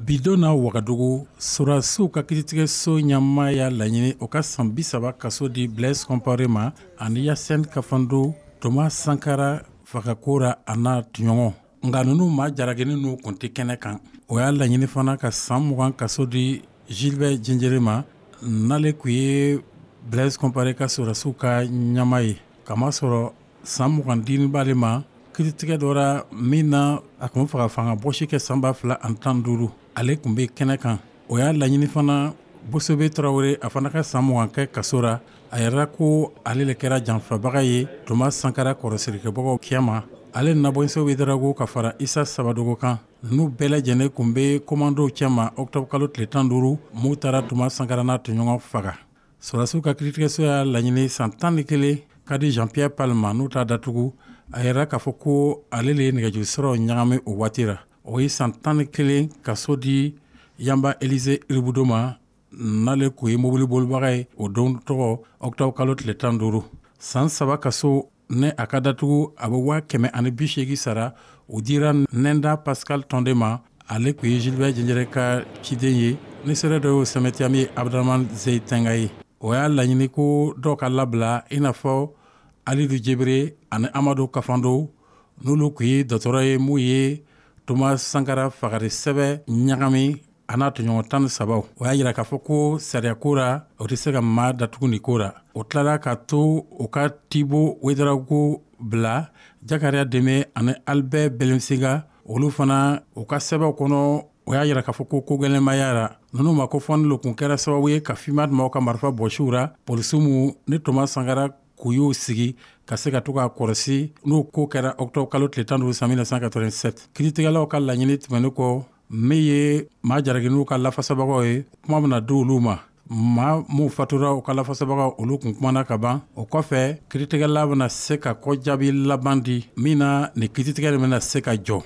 Bi don na Wagadugu, sɔrɔdasiw ka kiiritigɛso ɲɛmaa y'a laɲini o ka san 30 kaso di Blaise Compaoré ma ani Yacine Kafando Thomas Sankara fagako ra, a n'a tɔɲɔgɔn. Nka ninnu maa jalakinin n'u kun tɛ kɛnɛ kan. O y'a laɲini fana ka san 20 kaso di Gilbert Diendéré ma, n'ale tun ye Blaise Compaoré ka sɔrɔdasiw ka ɲɛmaa ye, kamasɔrɔ san 20 dinin b'ale ma kiiritigɛ dɔ ra min na a tun faga fanga bɔsi kɛ san 2015, ale tun bɛ kɛnɛ kan. O y'a laɲini fana Bosobe Tarawele, a fana ka san 20 kɛ kaso ra. A yɛrɛ ko ale le kɛra janfabaga ye Thomas Sankara kɔrɔsirikɛbagaw kɛma. Ale Naboissoh Ouédraogo ka fara Isa Sawadogo kan, ninnu bɛɛ lajɛlen tun bɛ komandow cɛma octobre kalo tile 15 m'u taara Thomas Sankara n'a tɔɲɔgɔn faga. Sɔrɔdasiw ka kiiritigɛso y'a laɲini san 11 ka di Jean Pierre Palm ma, n'u t'a datugu. A yɛrɛ k'a fɔ ko ale le ye nɛgɛjuru siraw ɲagami o waati la. O ye san 11 kaso di Yanba Elize Iribudo ma, n'ale kun ye mobili bolibaga ye o don tɔgɔ octobre kalo tile 15. San 3 kaso ne a ka datugu, a bɛ 180,000 sara. O dira Nɛnda Pascal Tɔnde ma, ale kun ye Gilbert Diendéré ka ciden ye. Ni seere dɔ y'o sɛmɛtiya min ye Abdramane Zeyitenga ye. O y'a laɲini ko dɔw ka labila, i n'a fɔ Alidu Jebere ani Amadu Kafando, n'olu kun ye dɔgɔtɔrɔ ye mun ye Thomas Sankara fagari sɛbɛ ɲagami, a n'a tɔɲɔgɔn 13. O y'a yira k'a fɔ ko sariya ko ra, o tɛ se ka maa datugu nin ko ra. O tilala ka to o ka Tibo Ouédraogo bila, Jakariya Deme ani Albert Belensinga, olu fana u ka sɛbɛnw kɔnɔ, o y'a yira k'a fɔ ko ko gɛlɛnmaya ra ninnu ma ko fɔni lo kun kɛra sababu ye ka FIMA maaw ka marifa bɔsiw ra polisiw mu ni Thomas Sankara k'u y'o sigi ka se ka to k'a kɔrɔsi. N'o ko kɛra octobre kalo tile 15 san 1987. Kiiritigɛlaw ka laɲini tɛmɛnen kɔ, min ye maa jarakininw ka lafasabagaw ye, kuma bɛna di olu ma. Maa minnu fatura, u ka lafasabagaw, olu kun kumana ka ban. O kɔfɛ, kiiritigɛla bɛna se ka kɔjaabi laban di min na nin kiiritigɛ bɛna se ka jɔ.